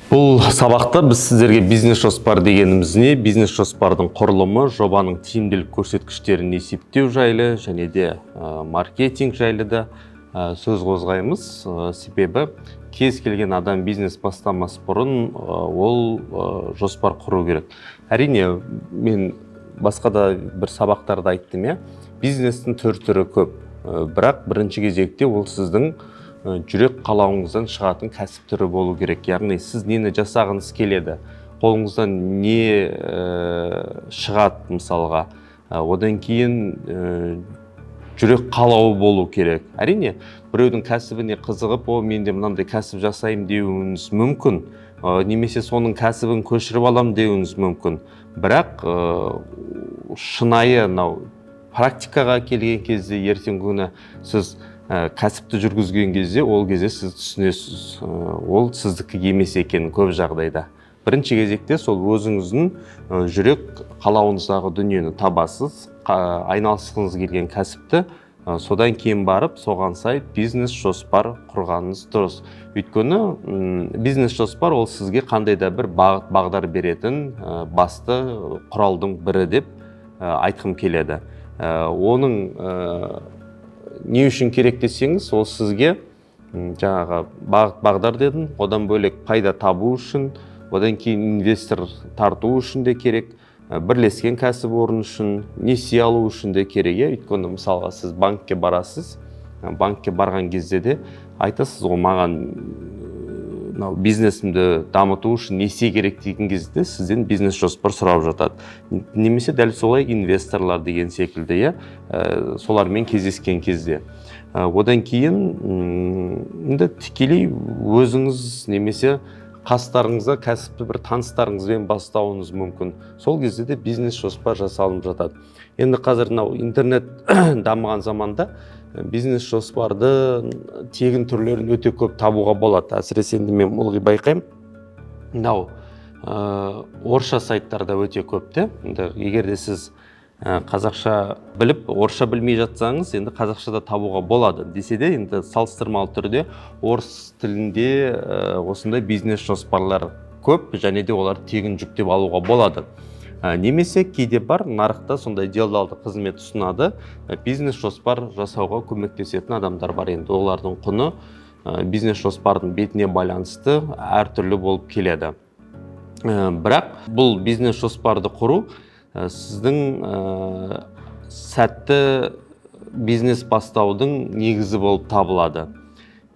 Бұл сабақта біз сіздерге бизнес жоспар дегеніміз не, бизнес жоспардың құрылымы, жобаның тиімділік көрсеткіштерін есептеу жайлы және де маркетинг жайлы да сөз қозғаймыз. Себебі кез келген адам бизнес бастамас бұрын ол жоспар құру керек. Әрине, мен басқа да бір сабақтарда айттым, иә, бизнестің түр түрі көп. Бірақ бірінші кезекте ол сіздің жүрек қалауыңыздан шығатын кәсіп түрі болу керек. Яғни сіз нені жасағыңыз келеді, қолыңыздан не шығады мысалға. Одан кейін жүрек қалауы болу керек. Әрине, біреудің кәсібіне қызығып, «О, мен де мынандай кәсіп жасаймын» деуіңіз мүмкін, немесе соның кәсібін көшіріп алам деуіңіз мүмкін. Бірақ шынайы мынау практикаға келген кезде, ертеңгі күні сіз кәсіпті жүргізген кезде, ол кезде сіз түсінесіз, ол сіздікі емес екенін көп жағдайда. Бірінші кезекте сол өзіңіздің жүрек қалауыңыздағы дүниені табасыз, айналысқыңыз келген кәсіпті, содан кейін барып соған сай бизнес жоспар құрғаныңыз дұрыс. Өйткені бизнес жоспар ол сізге қандай да бір бағыт бағдар беретін басты құралдың бірі деп айтқым келеді. Оның не үшін керек десеңіз, ол сізге жаңағы бағыт бағдар дедім, одан бөлек пайда табу үшін, одан кейін инвестор тарту үшін де керек, бірлескен кәсіпорын үшін, несие алу үшін де керек, иә. Өйткені мысалға сіз банкке барасыз, банкке барған кезде де айтасыз ғой, «Маған мынау бизнесімді дамыту үшін несие керек» деген кезде сізден бизнес жоспар сұрап жатады. Немесе дәл солай инвесторлар деген секілді, иә, солармен кездескен кезде. Одан кейін енді тікелей өзіңіз немесе қастарыңызда кәсіпті бір таныстарыңызбен бастауыңыз мүмкін. Сол кезде де бизнес жоспар жасалынып жатады. Енді қазір мынау интернет дамыған заманда бизнес жоспарды тегін түрлерін өте көп табуға болады. Әсіресе енді мен ылғи байқаймын, мынау орысша сайттарда өте көп те. Енді егер де сіз қазақша біліп, орысша білмей жатсаңыз, енді қазақша да табуға болады десе де, енді салыстырмалы түрде орыс тілінде осындай бизнес жоспарлар көп және де оларды тегін жүктеп алуға болады. Немесе кейде бар, нарықта сондай делдалды қызмет ұсынады, бизнес жоспар жасауға көмектесетін адамдар бар. Енді олардың құны бизнес жоспардың бетіне байланысты әртүрлі болып келеді. Бірақ бұл бизнес жоспарды құру сіздің сәтті бизнес бастаудың негізі болып табылады.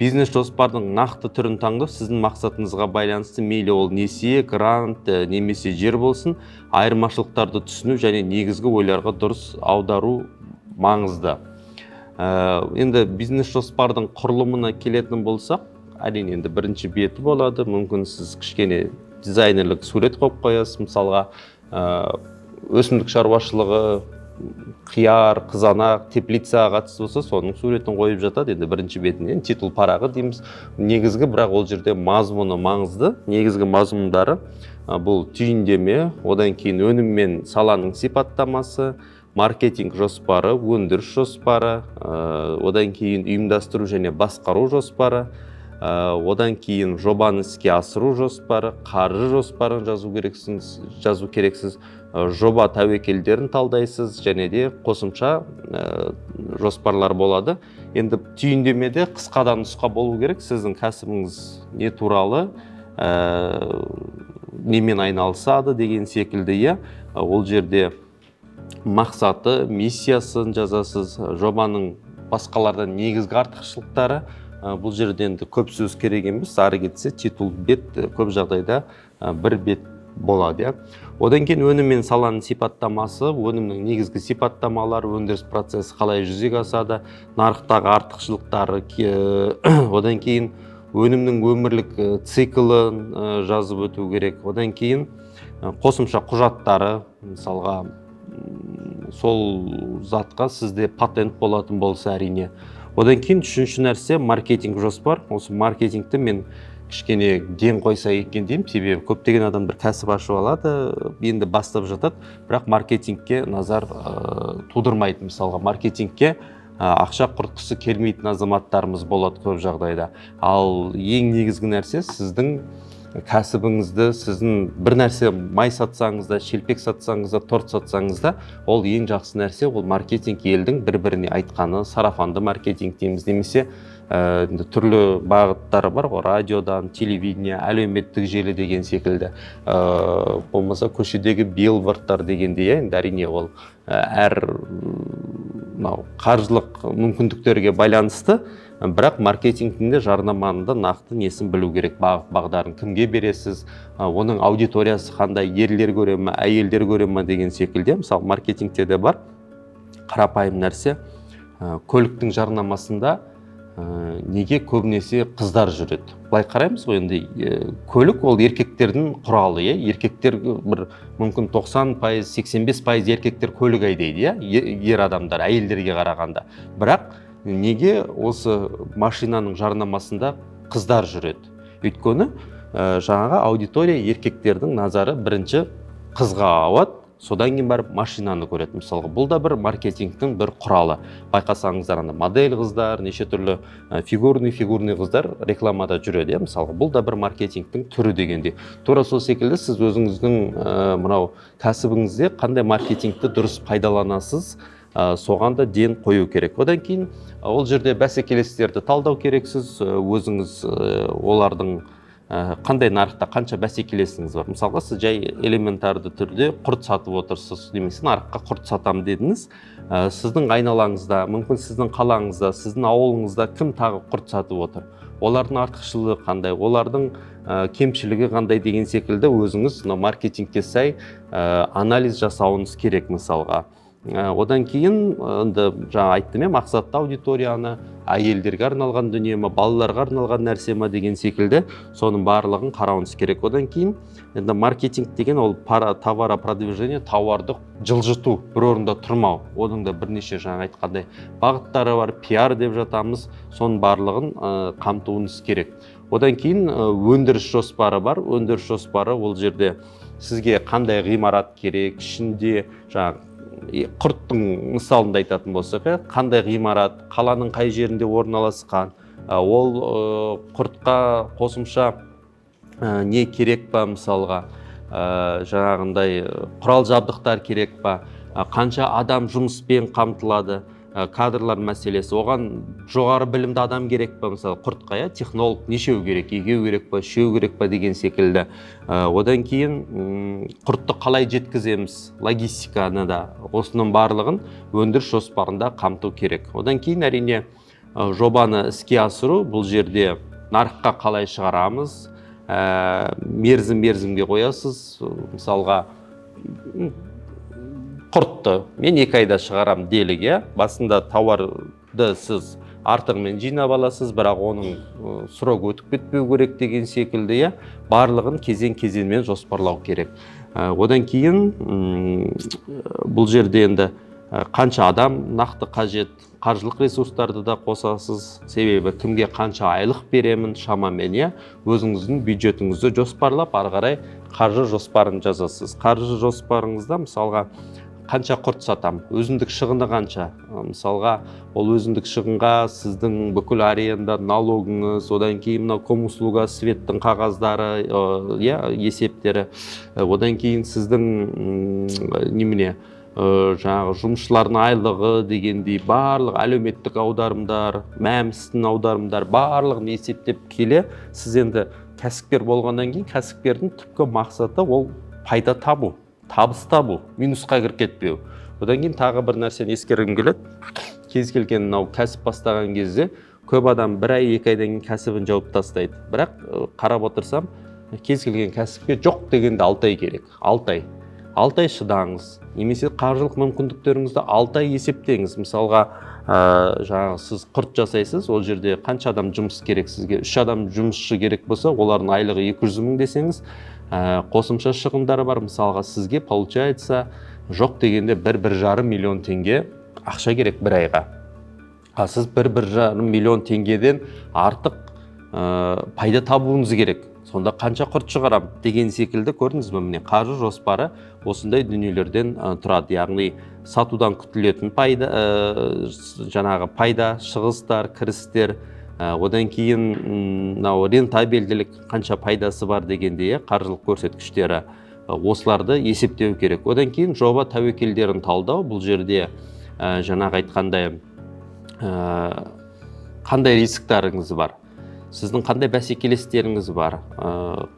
Бизнес жоспардың нақты түрін таңдау сіздің мақсатыңызға байланысты, мейлі ол несие, грант немесе жер болсын, айырмашылықтарды түсіну және негізгі ойларға дұрыс аудару маңызды. Енді бизнес жоспардың құрылымына келетін болсақ, әрине, енді бірінші беті болады. Мүмкін, сіз кішкене дизайнерлік сурет қойып қоясыз, мысалға, өсімдік шаруашылығы, қияр, қызанақ, теплицаға қатысты болса, соның суретін қойып жатады. Енді бірінші бетінен титул парағы дейміз негізгі, бірақ ол жерде мазмұны маңызды. Негізгі мазмұндары бұл түйіндеме, одан кейін өнім мен саланың сипаттамасы, маркетинг жоспары, өндіріс жоспары, одан кейін ұйымдастыру және басқару жоспары, одан кейін жобаны іске асыру жоспары, қаржы жоспарын жазу керексіз, жоба тәуекелдерін талдайсыз және де қосымша жоспарлар болады. Енді түйіндемеде қысқадан нұсқа болу керек: сіздің кәсібіңіз не туралы, немен айналысады деген секілді, иә. Ол жерде мақсаты, миссиясын жазасыз, жобаның басқалардан негізгі артықшылықтары. Бұл жерде енді көп сөз керек емес, ары кетсе титул бет көп жағдайда бір бет болады, иә. Одан кейін өнім мен саланың сипаттамасы, өнімнің негізгі сипаттамалары, өндіріс процесі қалай жүзеге асады, нарықтағы артықшылықтары, одан кейін өнімнің өмірлік циклін жазып өту керек. Одан кейін қосымша құжаттары, мысалға, сол затқа сізде патент болатын болса, әрине. Одан кейін үшінші нәрсе — маркетинг жоспар. Осы маркетингті мен кішкене ден қойса екен деймін, себебі көптеген адамдар кәсіп ашып алады, енді бастап жатады, бірақ маркетингке назар тудырмайды. Мысалға, маркетингке ақша құртқысы келмейтін азаматтарымыз болады көп жағдайда. Ал ең негізгі нәрсе сіздің Кәсібіңізді, сіздің бір нәрсе, май сатсаңыз да, шелпек сатсаңыз да, торт сатсаңыз да, ол ең жақсы нәрсе, ол маркетинг. Елдің бір біріне айтқаны, сарафанды маркетинг дейміз немесе енді түрлі бағыттары бар ғой: радиодан, телевидение, әлеуметтік желі деген секілді, болмаса көшедегі билбордтар дегендей, иә. Енді, әрине, ол әр мынау қаржылық мүмкіндіктерге байланысты, бірақ маркетингтің де, жарнаманың да нақты несін білу керек, бағыт бағдарын кімге бересіз, оның аудиториясы қандай, ерлер көре ме, әйелдер көре ме деген секілді. Мысалы, маркетингте де бар қарапайым нәрсе: көліктің жарнамасында неге көбінесе қыздар жүреді? Былай қараймыз ғой енді, көлік ол еркектердің құралы, иә. Еркектер бір мүмкін 90%, 85% еркектер көлік айдайды, иә, ер адамдар әйелдерге қарағанда. Бірақ неге осы машинаның жарнамасында қыздар жүреді? Өйткені жаңағы аудитория, еркектердің назары бірінші қызға ауады, содан кейін барып машинаны көреді. Мысалға, бұл да бір маркетингтің бір құралы. Байқасаңыздар, ана модель қыздар, неше түрлі фигурный қыздар рекламада жүреді, иә. Мысалға, бұл да бір маркетингтің түрі дегендей. Тура сол секілді сіз өзіңіздің мынау кәсібіңізде қандай маркетингті дұрыс пайдаланасыз, соған да ден қою керек. Одан кейін ол жерде бәсекелестерді талдау керексіз өзіңіз, олардың қандай нарықта қанша бәсекелесіңіз бар. Мысалға, сіз жай элементарды түрде құрт сатып отырсыз немесе нарыққа құрт сатамын дедіңіз. Сіздің айналаңызда, мүмкін, сіздің қалаңызда, сіздің ауылыңызда кім тағы құрт сатып отыр, олардың артықшылығы қандай, олардың кемшілігі қандай деген секілді өзіңіз мынау маркетингке сай анализ жасауыңыз керек. Мысалға, одан кейін енді жаңа айттым, иә, мақсатты аудиторияны, әйелдерге арналған дүние ма, балаларға арналған нәрсе ма деген секілді, соның барлығын қарауыңыз керек. Одан кейін енді маркетинг деген ол товаропродвижение, тауарды жылжыту, бір орында тұрмау. Оның да бірнеше, жаңа айтқандай, бағыттары бар, пиар деп жатамыз, соның барлығын қамтуыңыз керек. Одан кейін өндіріс жоспары бар. Өндіріс жоспары, ол жерде сізге қандай ғимарат керек, ішінде жаңағы құрттың мысалында айтатын болсақ, иә, қандай ғимарат, қаланың қай жерінде орналасқан, ол құртқа қосымша не керек па, мысалға, жаңағындай құрал жабдықтар керек па, қанша адам жұмыспен қамтылады, кадрлар мәселесі, оған жоғары білімді адам керек па, мысалы, құртқа, иә, технолог нешеу керек, екеу керек па, үшеу керек па деген секілді. Одан кейін құртты қалай жеткіземіз, логистиканы да, осының барлығын өндіріс жоспарында қамту керек. Одан кейін, әрине, жобаны іске асыру. Бұл жерде нарыққа қалай шығарамыз, мерзім мерзімге қоясыз. Мысалға, құртты мен 2 айда шығарам делік, иә. Басында тауарды сіз артығымен жинап аласыз, бірақ оның срок өтіп кетпеу керек деген секілді, иә. Барлығын кезең кезеңмен жоспарлау керек. Одан кейін бұл жерде енді қанша адам нақты қажет, қаржылық ресурстарды да қосасыз, себебі кімге қанша айлық беремін шамамен, иә. Өзіңіздің бюджетіңізді жоспарлап, ары қарай қаржы жоспарын жазасыз. Қаржы жоспарыңызда, мысалға, қанша құрт сатам, өзіндік шығыны қанша. Мысалға, ол өзіндік шығынға сіздің бүкіл аренда, налогыңыз, одан кейін мынау комуслуга, светтің қағаздары, иә, есептері, одан кейін сіздің немене, жаңағы жұмысшылардың айлығы дегендей, барлық әлеуметтік аударымдар, МӘМС-тің аударымдар, барлығын есептеп келе сіз енді кәсіпкер болғаннан кейін, кәсіпкердің түпкі мақсаты ол пайда табу, табыс табу, минусқа кіріп кетпеу. Одан кейін тағы бір нәрсені ескергім келеді: кез келген мынау кәсіп бастаған кезде көп адам бір ай, 2 айдан кейін кәсібін жауып тастайды. Бірақ қарап отырсам, кез келген кәсіпке жоқ дегенде 6 ай керек. 6 ай, 6 ай шыдаңыз немесе қаржылық мүмкіндіктеріңізді 6 ай есептеңіз. Мысалға, жаңағы сіз құрт жасайсыз, ол жерде қанша адам жұмыс керек сізге? Үш адам жұмысшы керек болса, олардың айлығы 200 мың десеңіз, қосымша шығындары бар. Мысалға, сізге, получается, жоқ дегенде 1-1,5 миллион теңге ақша керек бір айға. А сіз 1-1,5 миллион теңгеден артық пайда табуыңыз керек. Сонда қанша құрт шығарам деген секілді, көрдіңіз бе? Міне, қаржы жоспары осындай дүниелерден тұрады, яғни сатудан күтілетін пайда, жаңағы пайда, шығыстар, кірістер. Одан кейін мынау рентабельділік, қанша пайдасы бар дегендей, иә, қаржылық көрсеткіштері. Осыларды есептеу керек. Одан кейін жоба тәуекелдерін талдау. Бұл жерде жаңағы айтқандай, қандай рисктарыңыз бар, сіздің қандай бәсекелестеріңіз бар,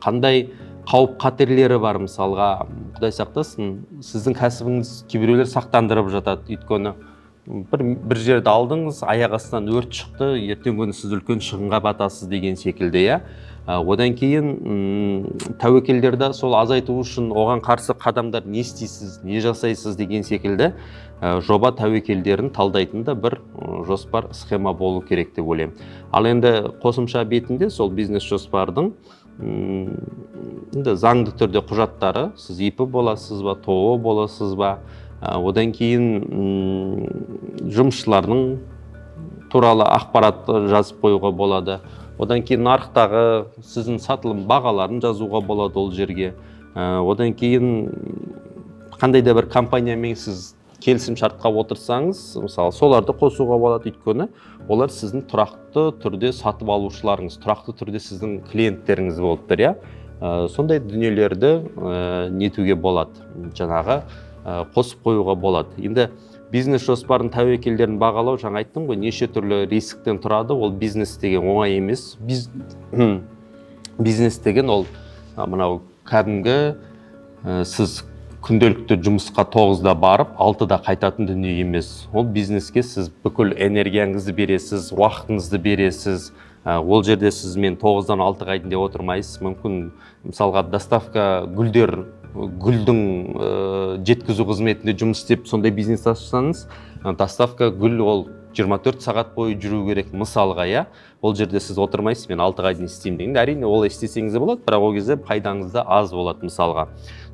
қандай қауіп қатерлері бар. Мысалға, құдай сақтасын, сіздің кәсібіңіз кейбіреулер сақтандырып жатады, өйткені бір жерді алдыңыз, аяқ астынан өрт шықты, ертеңгі күні сіз үлкен шығынға батасыз деген секілді, иә. Одан кейін тәуекелдерді сол азайту үшін оған қарсы қадамдар не істейсіз, не жасайсыз деген секілді, жоба тәуекелдерін талдайтын да бір жоспар, схема болу керек деп ойлаймын. Ал енді қосымша бетінде сол бизнес жоспардың енді заңды түрде құжаттары: сіз ИП боласыз ба, ТОО боласыз ба, одан кейін жұмысшылардың туралы ақпарат жазып қоюға болады. Одан кейін нарықтағы сіздің сатылым бағаларын жазуға болады ол жерге. Одан кейін қандай да бір компаниямен сіз келісім шартқа отырсаңыз, мысалы, соларды қосуға болады, өйткені олар сіздің тұрақты түрде сатып алушыларыңыз, тұрақты түрде сіздің клиенттеріңіз болып тұр, иә. Сондай дүниелерді нетуге болады, жаңағы қосып қоюға болады. Енді бизнес жоспардың тәуекелдерін бағалау, жаңа айттым ғой, неше түрлі рисктен тұрады. Ол бизнес деген оңай емес. Бизнес деген ол мынау кәдімгі сіз күнделікті жұмысқа 9-да барып, 6-да қайтатын дүние емес. Ол бизнеске сіз бүкіл энергияңызды бересіз, уақытыңызды бересіз. Ол жерде сіз мен 9-дан 6-ға дейін деп отырмайсыз. Мүмкін, мысалға, доставка гүлдер, гүлдің жеткізу қызметінде жұмыс істеп, сондай бизнес ашсаңыз, доставка гүл ол 24 сағат бойы жүру керек, мысалға, иә. Ол жерде сіз отырмайсыз, мен 6-ға дейін істеймін деген. Әрине, олай істесеңіз де болады, бірақ ол кезде пайдаңыз да аз болады, мысалға.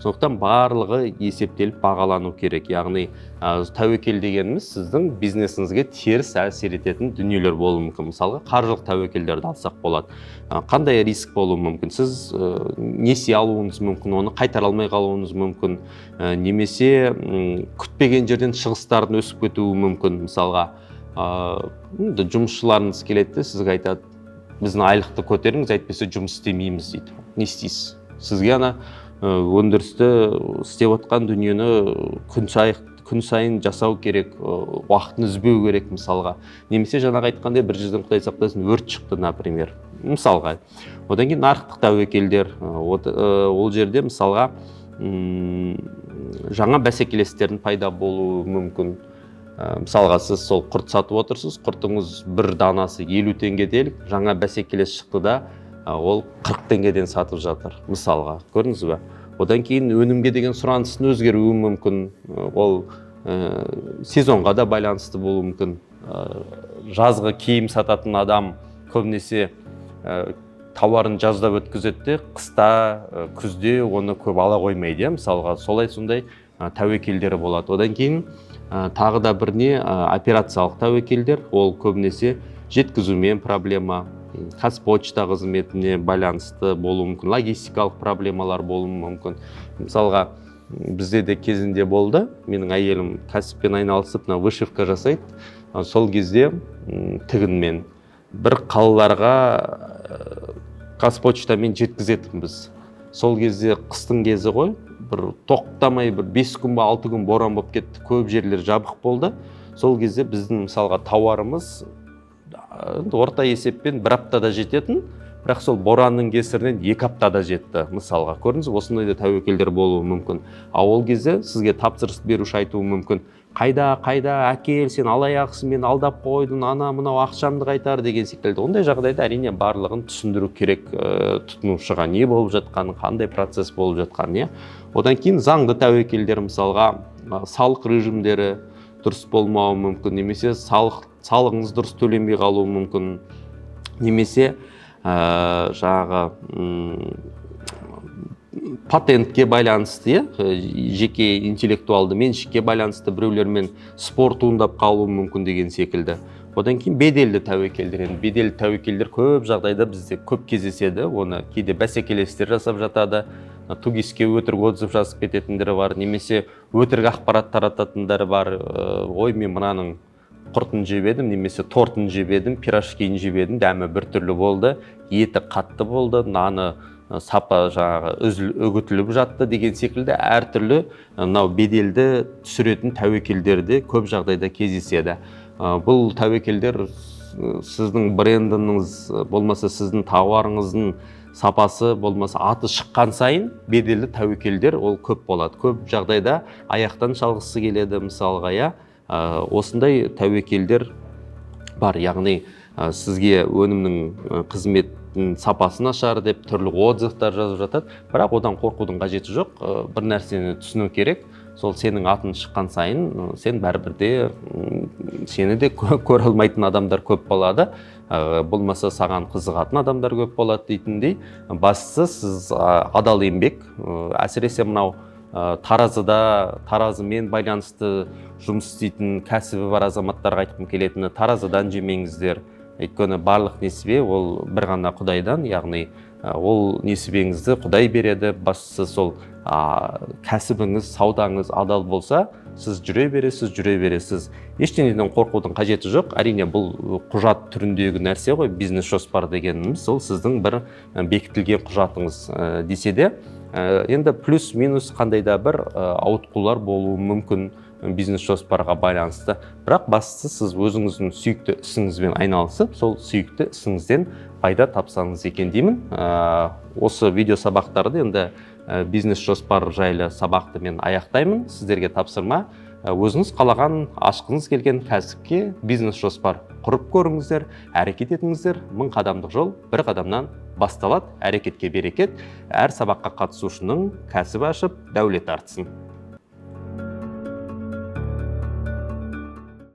Сондықтан барлығы есептеліп, бағалану керек. Яғни тәуекел дегеніміз сіздің бизнесіңізге теріс әсер ететін дүниелер болуы мүмкін. Мысалға, қаржылық тәуекелдерді алсақ болады. Қандай риск болуы мүмкін? Сіз несие алуыңыз мүмкін, оны қайтара алмай қалуыңыз мүмкін, немесе күтпеген жерден шығыстардың өсіп кетуі мүмкін. Мысалға, енді жұмысшыларыңыз келеді де, сізге айтады: «Біздің айлықты көтеріңіз, әйтпесе жұмыс істемейміз», – дейді. Не істейсіз? Сізге ана өндірісті істеп отқан дүниені күн сайын жасау керек, уақытын үзбеу керек, мысалға. Немесе жаңағы айтқандай, бір жерден, құдай сақтасын, өрт шықты, например, мысалға. Одан кейін нарықтық тәуекелдер. Ол жерде, мысалға, жаңа бәсекелестердің пайда болуы мүмкін. Мысалға, сіз сол құрт сатып отырсыз, құртыңыз бір данасы 50 теңге делік, жаңа бәсекелес шықты да, ол 40 теңгеден сатып жатыр, мысалға, көрдіңіз ба? Одан кейін өнімге деген сұраныстың өзгеруі мүмкін. Ол сезонға да байланысты болуы мүмкін. Жазғы киім сататын адам көбінесе тауарын жазда өткізеді де, қыста, күзде оны көп ала қоймайды, иә, мысалға. Солай, сондай тәуекелдері болады. Одан кейін тағы да бір не, операциялық тәуекелдер. Ол көбінесе жеткізумен проблема, Қазпочта қызметіне байланысты болуы мүмкін, логистикалық проблемалар болуы мүмкін. Мысалға, бізде де кезінде болды, менің әйелім кәсіппен айналысып, мына вышивка жасайды. Сол кезде тігінмен бір қалаларға Қазпочтамен жеткізетінбіз. Сол кезде қыстың кезі ғой, бір тоқтамай бір 5 күн ба, 6 күн боран болып кетті, көп жерлер жабық болды. Сол кезде біздің, мысалға, тауарымыз енді орта есеппен бір аптада жететін, бірақ сол боранның кесірінен 2 аптада жетті, мысалға. Көрдіңіз бе, осындай да тәуекелдер болуы мүмкін. Ал ол кезде сізге тапсырыс беруші айтуы мүмкін: «Қайда, қайда, әкел, сен алаяқсың, мен алдап қойдың, ана мынау, ақшамды қайтар», – деген секілді. Ондай жағдайда, әрине, барлығын түсіндіру керек тұтынушыға, не болып жатқанын, қандай процесс болып жатқанын, иә. Одан кейін заңды тәуекелдер. Мысалға, салық режимдері дұрыс болмауы мүмкін, немесе салығыңыз дұрыс төленбей қалуы мүмкін, немесе жаңағы патентке байланысты, иә, жеке интеллектуалды меншікке байланысты біреулермен спор туындап қалуы мүмкін деген секілді. Одан кейін беделді тәуекелдер. Енді беделді тәуекелдер көп жағдайда бізде көп кездеседі. Оны кейде бәсекелестер жасап жатады, 2ГИС-ке өтірік отзыв жазып кететіндер бар немесе өтірік ақпарат тарататындар бар. Ой, мен мынаның Құртын жеп едім немесе тортын жеп едім, пирожкиін жеп едім, дәмі біртүрлі болды, еті қатты болды, наны сапа жаңағы үгітіліп жатты деген секілді әртүрлі мынау беделді түсіретін тәуекелдер де көп жағдайда кездеседі. Бұл тәуекелдер сіздің брендіңіз болмаса, сіздің тауарыңыздың сапасы болмаса, аты шыққан сайын беделді тәуекелдер ол көп болады. Көп жағдайда аяқтан шалғысы келеді мысалға, иә. Осындай тәуекелдер бар, яғни сізге өнімнің, қызметтің сапасы нашар деп түрлі отзывтар жазып жатады. Бірақ одан қорқудың қажеті жоқ. Бір нәрсені түсіну керек: сол сенің атың шыққан сайын сен бәрібір де сені де көре алмайтын адамдар көп болады, болмаса саған қызығатын адамдар көп болады дейтіндей. Бастысы, сіз адал еңбек, әсіресе мынау таразыда, таразымен байланысты жұмыс істейтін кәсібі бар азаматтарға айтқым келетіні: таразыдан жемеңіздер. Өйткені барлық несібе ол бір ғана Құдайдан, яғни ол несібеңізді Құдай береді. Бастысы, сол кәсібіңіз, саудаңыз адал болса, сіз жүре бересіз, жүре бересіз, ештеңеден қорқудың қажеті жоқ. Әрине, бұл құжат түріндегі нәрсе ғой, бизнес жоспар дегеніміз ол сіздің бір бекітілген құжатыңыз десе де, енді плюс минус қандай да бір ауытқулар болуы мүмкін бизнес жоспарға байланысты. Бірақ бастысы, сіз өзіңіздің сүйікті ісіңізбен айналысып, сол сүйікті ісіңізден пайда тапсаңыз екен деймін. Осы видео сабақтарды енді бизнес жоспар жайлы сабақты мен аяқтаймын. Сіздерге тапсырма: өзіңіз қалаған, ашқыңыз келген кәсіпке бизнес жоспар құрып көріңіздер, әрекет етіңіздер. 1000 қадамдық жол бір қадамнан басталады. Әрекетке берекет, әр сабаққа қатысушының кәсіп ашып, дәулеті артсын.